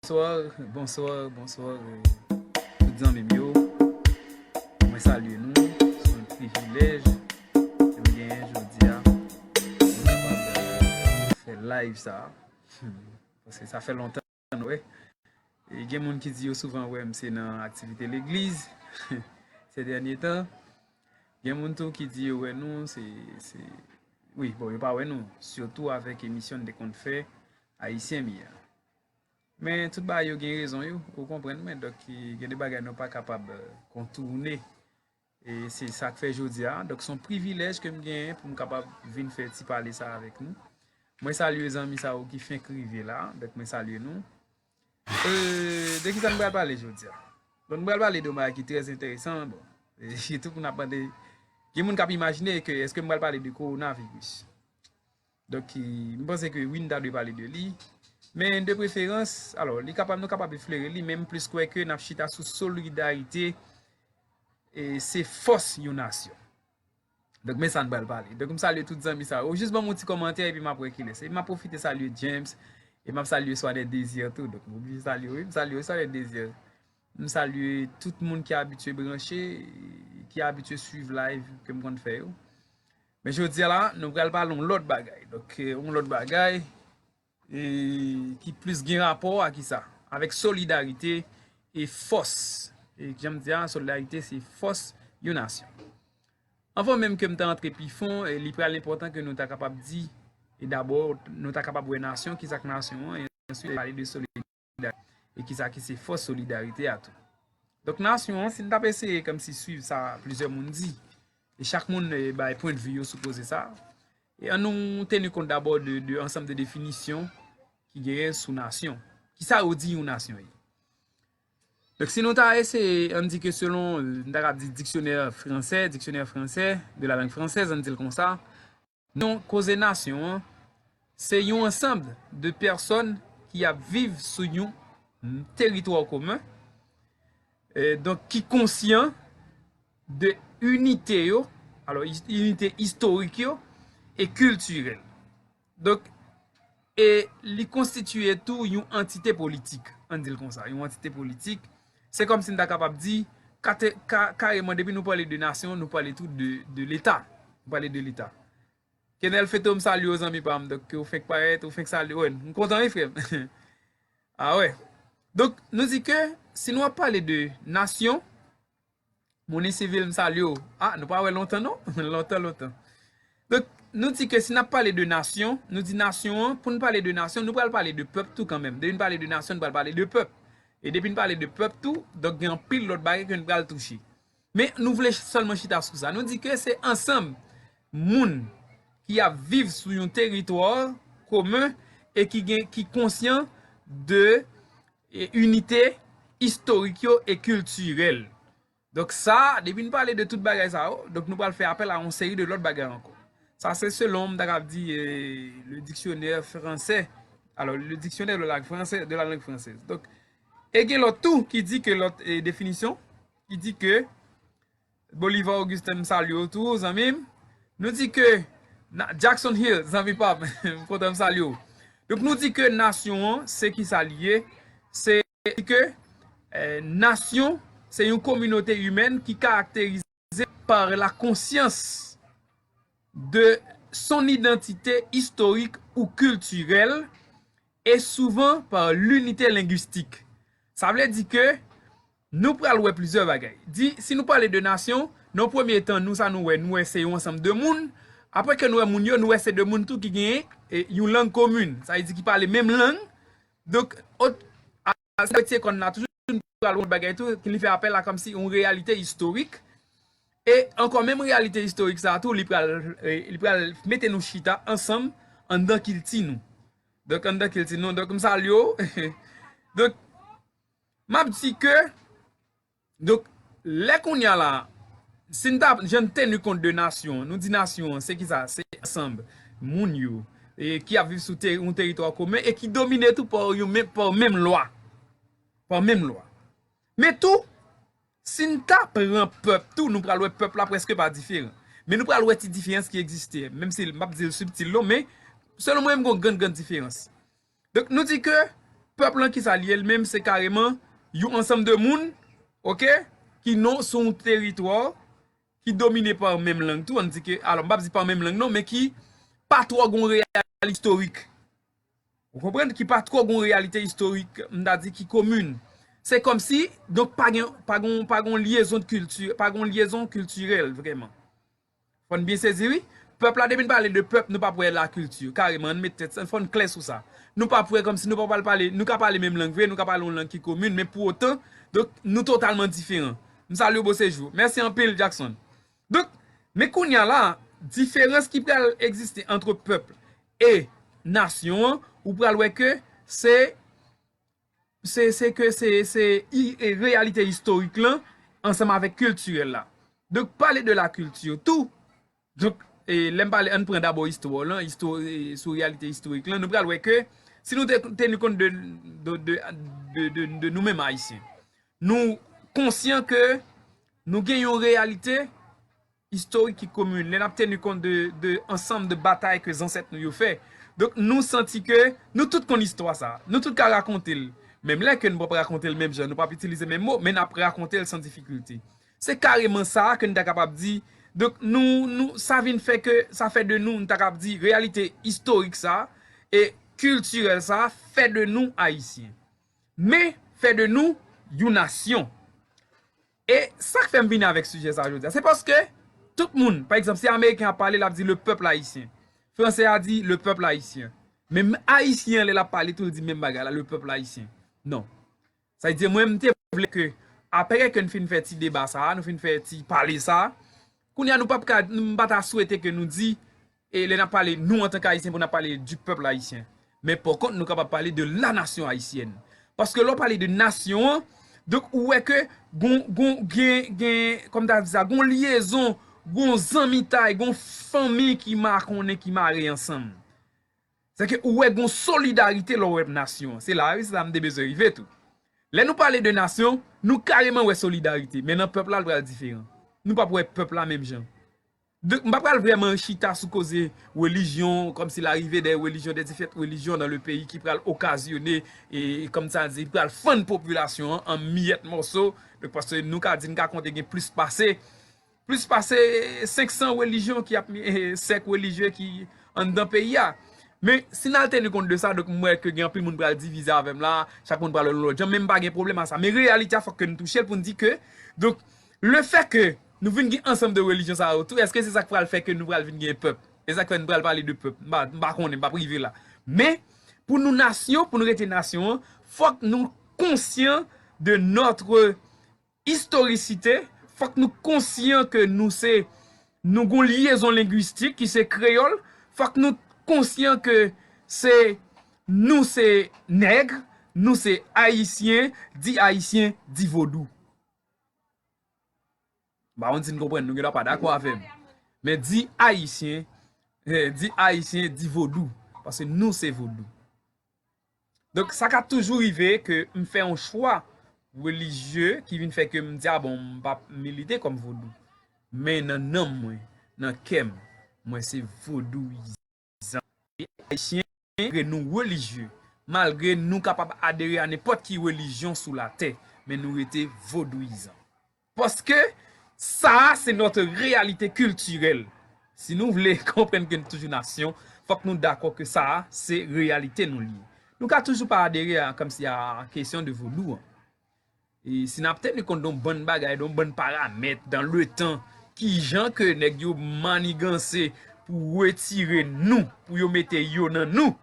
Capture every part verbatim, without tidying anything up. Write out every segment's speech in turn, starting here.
Bonswa, bonswa, bonswa, euh, tout zanmi m yo. Mwen salye nou, se yon privilèj ke m genyen jodi a pou m kapab, euh, fè live sa. Paske sa fè lontan, wè. E gen moun ki di yo souvan wè m se nan aktivite legliz se dènye tan. Gen moun tou ki di yo wè nou, se, se, wi, bon, yo pa wè nou, sitou avèk emisyon n te konn fè Ayisyen m ye a. Men tout bagay yo gen rezon yo, ou konprann mwen, donk, gen de bagay nou pa kapab, euh, kontoune. E se sa k fè jodi a, donk, se yon privilèj ke m genyen pou m kapab vin fè ti pale sa avèk nou. Mwen salye zanmi sa yo ki fenk rive la, donk, mwen salye nou. Euh, de ki sa n pral pale jodi a? Bon, n pral pale de yon bagay ki trè enteresan, bon, e tout moun ap mande, gen moun k ap imajine ke èske m pral pale de kowonaviris. Donk, ki, m panse ke wi, n ta dwe pale de li. Men de preferans, alò, li kapab, nou kapab eflere li, men m plis kwè ke n ap chita sou solidarite, e se fòs yon nasyon. Donk, men sa n pral pale. Donk, m salye tout zanmi sa yo. Jis ban m yon ti kòmantè, epi m ap wè kilès. E m ap pwofite salye James, e m ap salye Swadet Désir tou. Donk, m oblije salye, wi, m salye Swadet Désir. M salye tout moun ki abitye branche, ki abitye swiv live ke m konn fè yo. Men jodi a la, nou pral pale yon lòt bagay. Donk, eh, yon lòt bagay, eh, ki plis gen rapò a kisa? Avèk solidarite e fòs. E jan m di a, solidarite se fòs yon nasyon. Anvan menm ke m ta antre pi fon, eh, li pral enpòtan ke nou ta kapab di, e dabò, nou ta kapab wè nasyon, kisa k nasyon an, e answit pale de solidarite. E kisa ki se fòs solidarite a tou. Donk, nasyon an, si n t ap eseye kòmsi swiv sa plizyè moun di, e chak moun, eh, bay pwennvi yo sou koze sa, e ann nou teni kont dabò de, de ansanm de definisyon ki genyen sou nasyon. Kisa yo di yon nasyon ye? Donk, si nou ta eseye, ann di ke selon, n ta ka di dictionnaire français, dictionnaire français, de la langue française, ann di l konsa, non, koze nasyon an, se yon ansanm de pèsòn ki ap viv sou yon teritwa komen, eh, donk, ki konsyan de inite yo, alò, is-, inite istorik yo e kiltirèl. Donk, e li konstitiye tou yon antite politik, ann di l konsa, yon antite politik. Se kòmsi n ta kapab di, kate-, ka-, kareman, depi nou pale de nasyon, nou pale tou de, de Leta. Nou pale de Leta. Kenèl Feto, m salye w, zanmi pa m. Donk, ou fenk parèt, ou fenk salye. Wè, m kontan, wi, frè m. A wè. Donk, nou di ke si nou ap pale de nasyon, Moni Sivil, m salye w. A, nou pa wè lontan, non? Lontan, lontan. Donk, nou di ke si n ap pale de nasyon, nou di nasyon an, pou n pale de nasyon, nou pral pale de pèp tou kanmenm. Depi n pale de nasyon, n pral pale de pèp. E depi n pale de pèp tou, donk gen anpil lòt bagay ke n pral touche. Men nou vle sèlman chita sou sa. Nou di ke se ansanm moun ki ap viv sou yon teritwa komen e ki gen, ki konsyan de, e, inite istorik yo e kiltirèl. Donk sa, depi n pale de tout bagay sa yo, donk nou pral fè apèl a yon seri de lòt bagay ankò. Sa se selon, m ta kab di, e, le dictionnaire français. Alò, le dictionnaire de la langue française, de la langue française. Donk, e gen lòt tou ki di ke lòt, e, definisyon, ki di ke Bolivar Augustin, m salye w tou, zanmi m. Nou di ke na-, Jackson Hill, zanmi pa m, m kontan, m salye w. Donk, nou di ke nasyon an, se ki sa li ye? Se ke, eh, nasyon, se yon kominote imèn ki karakterize par la conscience de son identité historique ou culturelle et souvent par l'unité linguistique. Sa vle di ke nou pral wè plizyè bagay. Di, si nou pale de nasyon, nan premye tan, nou, sa nou wè, nou wè se yon ansanm de moun. Apre ke nou wè moun yo, nou wè se de moun tou ki genyen, e, yon lang komin. Sa vle di ki pale menm lang. Donk, ot-, a, sa vle di se kòn la toujou, nou pral wè yon bagay tou, ki li fè apèl a kòmsi yon reyalite istorik. E ankò menm reyalite istorik sa a tou, li pral, e, li pral mete nou chita ansanm anndan kilti nou. Donk, anndan kilti nou. Donk, m salye w. Donk, m ap di ke, donk, lè kounye a la, si n ta, jan n teni kont de nasyon, nou di nasyon an, se ki sa? Se ansanm moun yo, e ki ap viv sou te-, yon teritwa komen e ki domine tou pa yon menm, pa menm lwa. Pa menm lwa. Men tou, si n ta pran pèp tou, nou pral wè pèp la prèske pa diferan. Men nou pral wè ti diferans ki egziste, menm si m p ap di l sibtil non, men selon mwen, m gon grann, grann diferans. Donk, nou di ke Pèp lan, kisa li ye? Li menm, se kareman yon ansanm de moun, oke, ki non sou yon teritwa ki domine pa menm lang tou, ann di ke, alò, m p ap di pa menm lang non, men ki pa twò gon reyalite istorik. Ou konprann? Ki pa twò gon reyalite istorik, m ta di ki komin. Se kòmsi, donk, pa gen, pa gon, pa gon lyezon de kilti, pa gon lyezon kiltirèl, vrèman. Fò n byen sezi, wi. Pèp la, depi n pale de pèp, nou p ap wè lakilti. Kareman, ann met tèt, fò n klè sou sa. Nou p ap wè kòmsi nou pa pral pale, nou ka pale menm lang vre, nou ka pale yon lang ki komin, men pou otan, donk, nou totalman diferan. M salye w, Bosejou. Mèsi anpil, Jackson. Donk, men kounye a la, diferans ki pral egziste ant pèp e nasyon an, ou pral wè ke se, se, se ke se, se i- e reyalite istorik lan ansanm avèk kiltirèl la. Donk, pale de la kilti tou. Donk, e, lè m pale, ann pran dabò istwa lan, istwa, e, sou reyalite istorik lan, nou pral wè ke si nou te teni kont de, de, de, de, de, de nou menm Ayisyen, nou konsyan ke nou gen yon reyalite istorik ki komin. Lè n ap teni kont de, de ansanm de batay ke zansèt nou yo fè. Donk, nou santi ke nou tout konn istwa sa. Nou tout ka rakonte l. Menm lè ke nou p ap rakonte l menm jan, nou p ap itilize menm mo, men n ap rakonte l san difikilte. Se kareman sa ke n ta kapab di. Donk, nou, nou, sa vin fè ke, sa fè de nou, n ta kapab di, reyalite istorik sa e kiltirèl sa fè de nou Ayisyen. Men, fè de nou yon nasyon. E sa k fè m vini avèk sijè sa jodi a, se paske tout moun, pa egzanp, si Ameriken ap pale, l ap di le peuple haïtien. Franse a di le peuple haïtien. Men Ayisyen an, lè l ap pale tou, l di menm bagay la, le peuple haïtien. Non. Sa vle di, mwen, m te vle ke, apre ke n fin fè ti deba sa a, nou fin fè ti pale sa a, kounye a, nou p ap ka, m pa ta swete ke nou di, e lè n ap pale nou antanke Ayisyen, pou n ap pale du peuple haïtien. Men, pa kont, nou kapab pale de la nation haïtienne. Paske lè w pale de nasyon an, donk, ou wè ke gon, gon, gen, gen, kòm ta di sa, gon lyezon, gon zanmitay, gon fanmi ki makonnen, ki mare ansanm. Se ke ou wè gon solidarite lè w wè nasyon an. Se la, wi, se la m te bezwen rive tou. Lè nou pale de nasyon, nou kareman wè solidarite, men nan pèp la, l pral diferan. Nou p ap wè pèp la menm jan. Donk, m pa pral vrèman chita sou koze relijyon, kòmsi l arive dèyè relijyon, des différentes religions dans le pays ki pral okazyone, e, kòm sa di, pral fann popilasyon an an miyèt mòso. Donk, paske nou ka di, n ka konte gen plis pase, plis pase senk san relijyon ki ap, e, sèk relijye ki anndan peyi a. Men, si n al teni kont de sa, donk, m wè ke gen anpil moun pral divize avè m la, chak moun pral wè l yon lòt jan, men m pa gen pwoblèm a sa. Men reyalite a, fòk ke n touche l pou n di ke, donk, le fait que nou vin gen ansanm de relijyon sa yo tou, èske se sa k pral fè ke nou pral vin gen pèp? E sa k fè nou pral pale de pèp? M pa, m pa konnen, m p ap rive la. Men, pou nou nasyon, pou nou rete nasyon an, fòk nou konsyan de notre istorisite, fòk nou konsyan ke nou se, nou gon lyezon lengwistik ki se kreyòl, fòk nou konsyan ke se, nou se nèg, nou se ayisyen, di ayisyen, di vodou. M pa konn si n konprann, nou gen dwa pa dakò avè m. Men di ayisyen, eh, di ayisyen, di vodou, paske nou se vodou. Donk, sa ka toujou rive ke m fè yon chwa relijye ki vin fè ke m di, a bon, m p ap milite kòm vodou. Men nan nanm mwen, nan kè m, mwen se vodouyizan. E ayisyen, malgre nou relijye, malgre nou kapab adere a nenpòt ki relijyon sou latè, men nou rete vodouyizan. Paske sa a se notre réalité culturelle. Si nou vle konprann ke nou toujou nasyon, fòk nou dakò ke sa a se reyalite nou li ye. Nou ka toujou pa adere a, kòmsi a kesyon de vodou an. E si n ap teni kont de yon bann bagay, de yon bann paramèt dans le temps, kijan ke nèg yo maniganse pou retire nou, pou yo mete yo nan nou.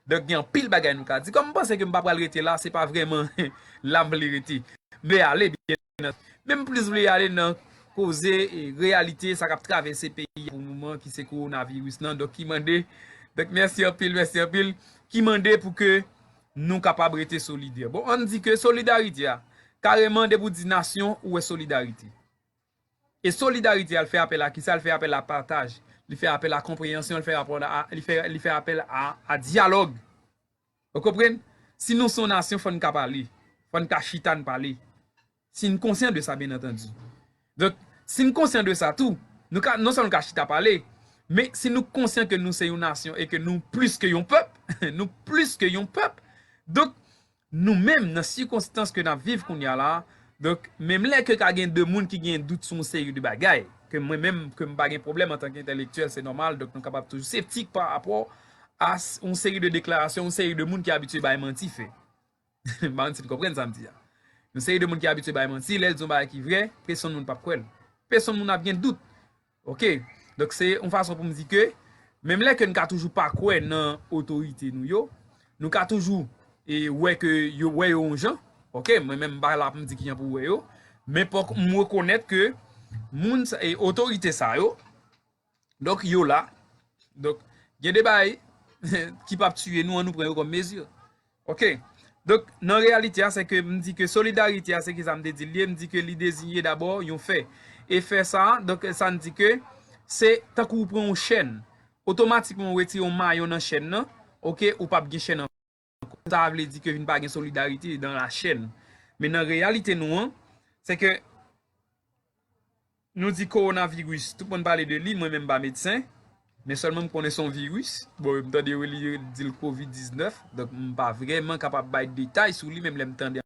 Donk, gen anpil bagay nou ka di. Kòm m panse ke m pa pral rete la, se pa vrèman la m vle rete. M vle ale, byen antandi. Men m plis vle ale nan koze, e, reyalite sa k ap travèse peyi a pou moman, ki se kowonaviris lan. Donk, ki mande, donk, mèsi anpil, mèsi anpil. Ki mande pou ke nou kapab rete solidè. Bon, ann di ke solidarite a, kareman, depi w di nasyon, ou wè solidarite. E solidarite a, l fè apèl a kisa? L fè apèl a pataj. Li fè apèl a konpreyansyon, li fè apèl a, li fè, li fè apèl a, a dyalòg. Ou konprann? Si nou se yon nasyon, fò n ka pale. Fò n ka chita n pale. Si n konsyan de sa, byen antandi. Donk, si n konsyan de sa tou, nou ka, non sèlman nou ka chita pale, men si nou konsyan ke nou se yon nasyon e ke nou plis ke yon pèp, nou plis ke yon pèp, donk, nou menm, nan sikonstans ke n ap viv kounye a la, donk, menm lè ke ka gen de moun ki gen dout sou yon seri de bagay, ke mwen menm, ke m pa gen pwoblèm antanke entèlektyèl, se nòmal, donk nou kapab toujou septik pa rapò a s- yon seri de deklarasyon, yon seri de moun ki abitye bay manti fè. M pa konn si n konprann sa m di a. Yon seri de moun ki abitye bay manti, lè l di yon bagay ki vrè, pèsonn moun p ap kwè l. Pèsonn moun ap gen dout. Ok? Donk, se yon fason pou m di ke, menm lè ke n ka toujou pa kwè nan otorite nou yo, nou ka toujou e wè ke yo wè yo yon jan. Ok? Mwen menm, m pa la pou m di ki jan pou wè yo. Men pòk m rekonèt ke moun sa- e otorite sa yo, donk, yo la. Donk, gen de bagay ki p ap tiye nou an nou pran yo kòm mezi. Ok? Donk, nan reyalite a, se ke m di ke solidarite a, se ki sa m te di l ye, m di ke li deziye dabò yon fè. E fè sa, donk, sa n di ke se tankou ou pran yon chèn. Otomatikman, ou retire yon mayon nan chèn nan, ok, ou p ap gen chèn ankò. Sa vle di ke vin pa gen solidarite dans la chaîne. Men nan reyalite nou an, se ke nou di kowonaviris, tout moun pale de li, mwen menm m pa medsen, men sèlman m konnen se yon viris. Bon, m tande yo li di l kovid diznèf, donk m pa vrèman kapab bay detay sou li, menm lè m tande